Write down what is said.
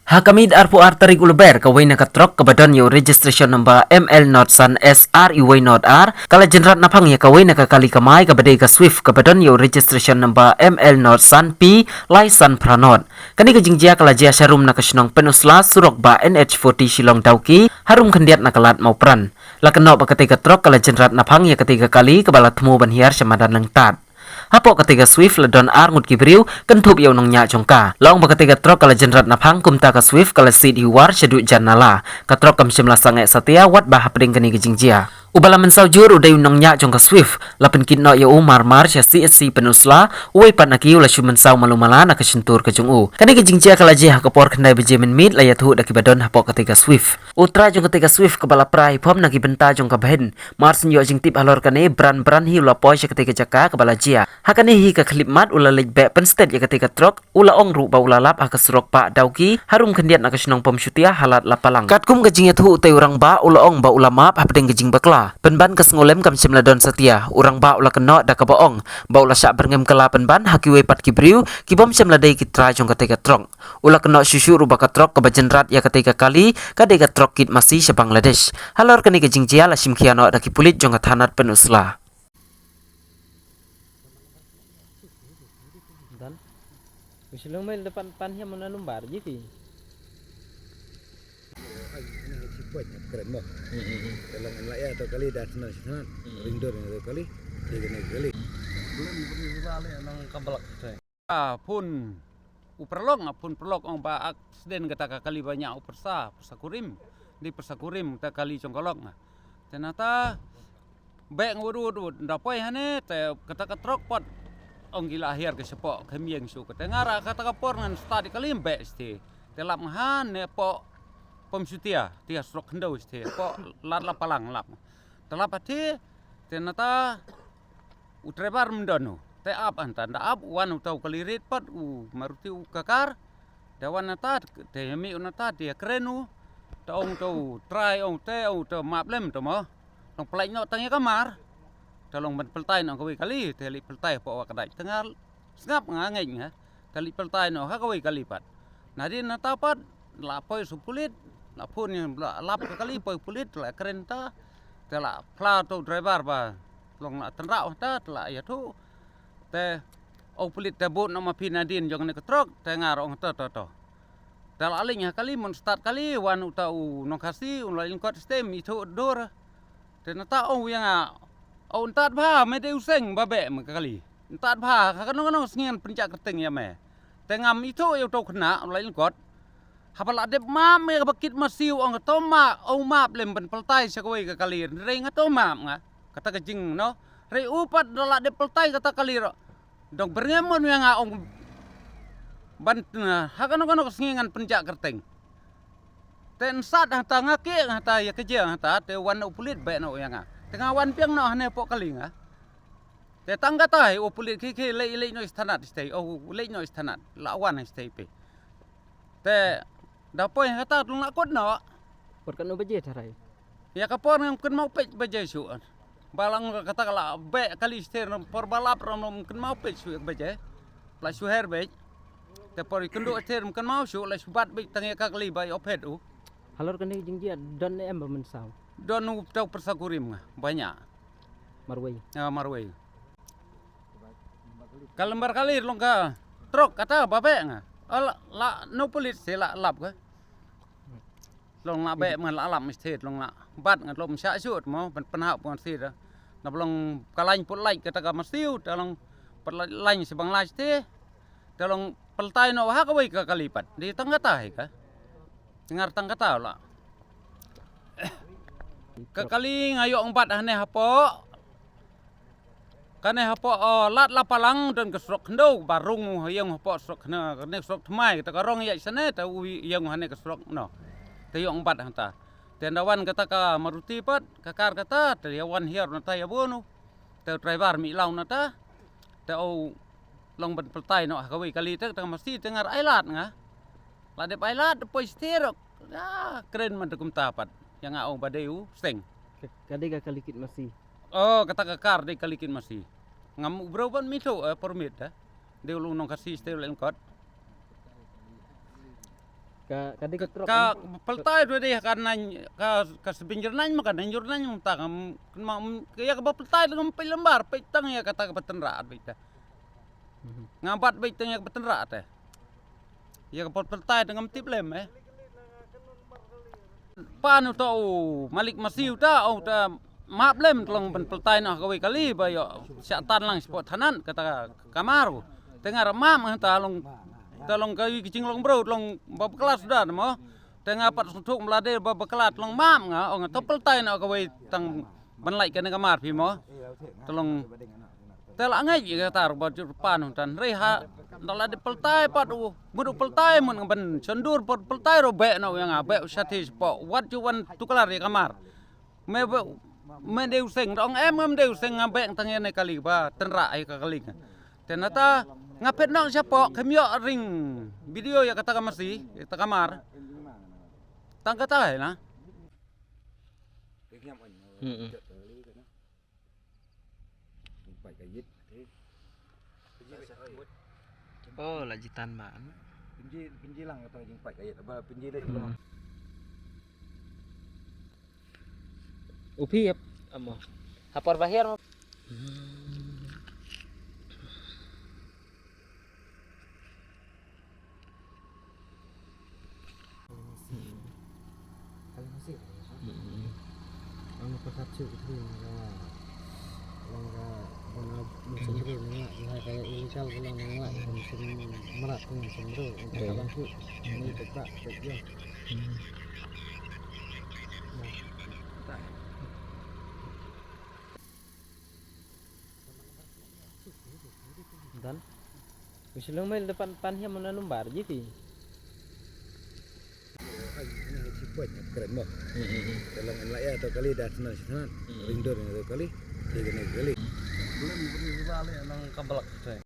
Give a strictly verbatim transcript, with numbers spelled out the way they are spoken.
Ha ka miet arphew ar tarik u Lber, kawei na ka trok kaba don ïa u registration number M L not san S R E Y not R, ka la jynrat naphang ïa kawei na ka kali kamai kaba dei ka Swift kaba don ïa u registration number M L not san P lai san phra not. Kane ka jingjia ka la jia sharum na ka shnong Pynursla, surok ba N H forty Shillong Dawki, harum khyndiat na ka lad Mawpran. La kynnoh ba katei ka trok ka la jynrat naphang ïa katei ka kali kaba la thmu ban hiar sha madan Lyngtad. Hapoh katei ka Swift la don ar ngut ki briew, kynthup ïa u nongñiah jong ka. La ong ba katei ka trok ka la jynrat naphang, kumta ka Swift ka la sied hi war shaduh jan nala. Ka trok kam shym la sangeh satia wat ba hapdeng kane ka jingjia. Uba la mynsaw jur u dei u nongñiah jong ka Swift, la pynkit noh ïa u marmar sha C H C Pynursla, uwei pat na ki u la shu mynsaw malu mala na ka shyntur ka jong u. Kane ka jingjia ka la jia ha ka por khyndai baje mynmiet, la ïathuh da kiba don hapoh katei ka Swift. U trai jong katei ka Swift kaba la pra hi phom na ki bynta jong ka bhin. Mar syn ïoh jingtip halor kane, bran bran hi u la poi sha katei ka jaka kaba la jia. Ha kane hi ka khyllipmat u la leit beh pynsted ïa katei ka trok, u la ong ruh ba u la lap ha ka surok Pah Dawki, harum khyndiat na ka shnong Pamshutia, ha lad Lapalang. Katkum ka jingïathuh utei u rangbah u la ong ba u la map hapdeng ka jingbakla. Pynban ka sngewlem kam shym la don satia, u rangbah u la kynnoh da kaba ong ba u la shah byrngem kylla pynban ha kiwei pat ki briew, ki bym shym la dei ki trai jong katei ka trok. U la kynnoh shuh shuh ruh ba ka trok kaba jynrat ïa katei ka kali, ka dei ka trok kit masi sha Bangladesh. Halor kane ka jingjia la shim khia noh da ki pulit jong ka thanat Pynursla. Dan. Usilang mail depan pan hiam mana numbar ji pi. Keren mo. Dalam en la ya to kali dah senang senang. Rindur to kali. Tiga kali. Belum beri balik nang kabalak. Ah, phone u paralok nga, phone paralok ong ba aksiden kata ka kali ba ñiah u pyrsa, pyrsa kurim. Di pyrsa kurim kata kali jong ka lok nga. Te nata beh nga wad wad wad, nda poi hane, te kata ka trok pat ong ki la hiar ka shapoh ka hymïeng shu, kata nga ra kata ka por ngan start kali beh siti. Te lap nga hane poh Pamshutia, tia surok Khyndew siti, poh lad Lapalang lap. Te lap ati, te nata u driver mynta no. Te ap hangta, nda ap, wan uta u kali rit pat, u Maruti u kakar. Te wan nata, te ïa mih u nata, te ïa kren u. Te ong te u trai, ong te, ong te map lem te mo. Long pynlait noh tang ïa ka mar. Te long ban pynlait noh kawei kali, te leit pynlait hapoh wa ka dait. Te nga sngap nga ngeit nga. Te leit pynlait noh ha kawei kali pat. Nadien nata pat, la poi sha pulit, la phone ïa, la lap ka kali poi pulit, la kren ta. Te la phla to driver ba long la tynrah ta, te la ïathuh. Te u pulit te bud noh ma phi nadien jong ne ka trok, te nga ong to to to. Te la leit ha kali, mon start kali, wan uta u nongkhasi, u la lyngkot stem, ithuh dur. Te nata ong ïa nga, o ntat bha, me dei u seng ba beh me ka kali. Ntat bha, ha kano kano sngi ngan pynjah kyrteng ïa me. Te ngam ithuh ïa uta u khynnah, u la lyngkot. Haba la dep map me kaba kit masi u ong to map, o map lem ban pynlait sha kawei ka kali, hynrei nga to map nga. Kata ka jing no. Hynrei u pat da la dep pynlait kata kali ro. Dong byrngem mon ïa nga ong ban, ha kano kano sngi ngan pynjah kyrteng. Te nsat hata nga ke hata ïa ka jia hata te wan u pulit beh noh ïa nga. Te nga wan biang noh hane poh kali nga. Te tang kata hi u pulit ki ki leit leit noh sha thanat shatei, o leit noh sha thanat, la wan shatei pe. Te da poi hata tlung la kut noh. Por katno baje tharai? Ïa ka por ngam kynmaw peit baje shuh. Ba lang kata ka la beh kali shatei, por ba lap ram ram kynmaw peit shuh ïa ka baje. La shu her beit. Te por i kynduh shatei ram kynmaw shuh, la shu bat beit tang ïa ka kali ba ïoh phet u. Halor kane ka jingjia don ne em ba mynsaw? Don u tau pyrsa kurim nga, ba ñiah. Marwei. Ya, marwei. Ka lambar kali long ka trok kata ba beh nga. Ala, la no pulit se la lap ka. Long la beh man la lap mesti long la. Bat ngan long sha shu mo ban pynhap ngan si da. Na long ka lain put lain kata ka mesti u ta long put lain, lain si bang lai ti. Ta long pynlait noh ha kawei ka kali pat. Di tang kata hi ka. Ngar tang kata la. Ka kali nga ïoh bat hane hapoh. Kane hapoh, oh, lad Lapalang don ka surok Khyndew, ba rung u ïeng hapoh surok Khyndew, kane surok Thymmai, ta ka rong ïaid shane, ta u ïeng hane ka surok no. Ta ïoh bat hangta. Te nda wan kata ka Maruti pat, ka kar kata, ta ïa wan hiar nata ïa bun u. Ta u driver mih law nata. Ta u long ban pynlait noh ha kawei kali ta, ta ka masi ta ngar ai lad nga. La dep ai lad, poi stir. Ah, kren man ta kumta pat. Ïa nga ong ba dei u seng. Ka, ka dei ka kali kit masi. Oh, kata ka kar dei kali kit masi. Ngam u bro ban mitho, eh, permit, eh. Dei u long nongkhasi stir lengkot. Ka ka dei ka trok. Ka peltai tu dei ka nang ka ka sebinjur nang ma ka nang jur nang ma ta kam kena ma ka ya ka ba peltai dengan peit lembar peit tang ya kata ka ba tenra beit ta. Nga bat beit tang ya ka ba tenra ta. Ya ka ba peltai dengan tip lem eh. Pan uta u malik masi uta uta map lem tlong ban peltai noh kawei kali ba yo sha tan lang spot thanan kata ka kamar u. Tengah map ta long ta long ka ki jing long bro long ba kelas da mo. Tengah pat sung thuk mlade ba kelas long map nga ong ta peltai noh kawei tang ban lai kane kamar phi mo. Ta long Te la ngai ka tar ba jur pan tan rei ha. Da la di peltai pat u mut u peltai mun ban chondur pat peltai ro be no yang a be u sati spo wat ju wan tuklar ya kamar. Me be me de useng dong em em de useng nga be tang ya ne kali ba tenra ai ka kali. Te nata nga pet no sha po kem yo ring video ya kata ka masi ta kamar. Tang kata hai na. Oh, la jitan ba. Pinji pinji lang kata jing pai kait ba pinji le. Upi ap amo. Hapor bahir mo. Ang pakat chu tu nga lang ka bang mun sendiri nga nga kaya illegal ko lang nga mun sendiri merat mun sendiri ang pakat lang chu ni tak tak tak ya. Dan. Wis long mel depan pan hiam na numbar ji ti. Ai, ina si poi keren mo. Dalam en la ya to kali dah senang senang. Rindur to kali. Dia kena kali. Belum beri riba le nang kabalak.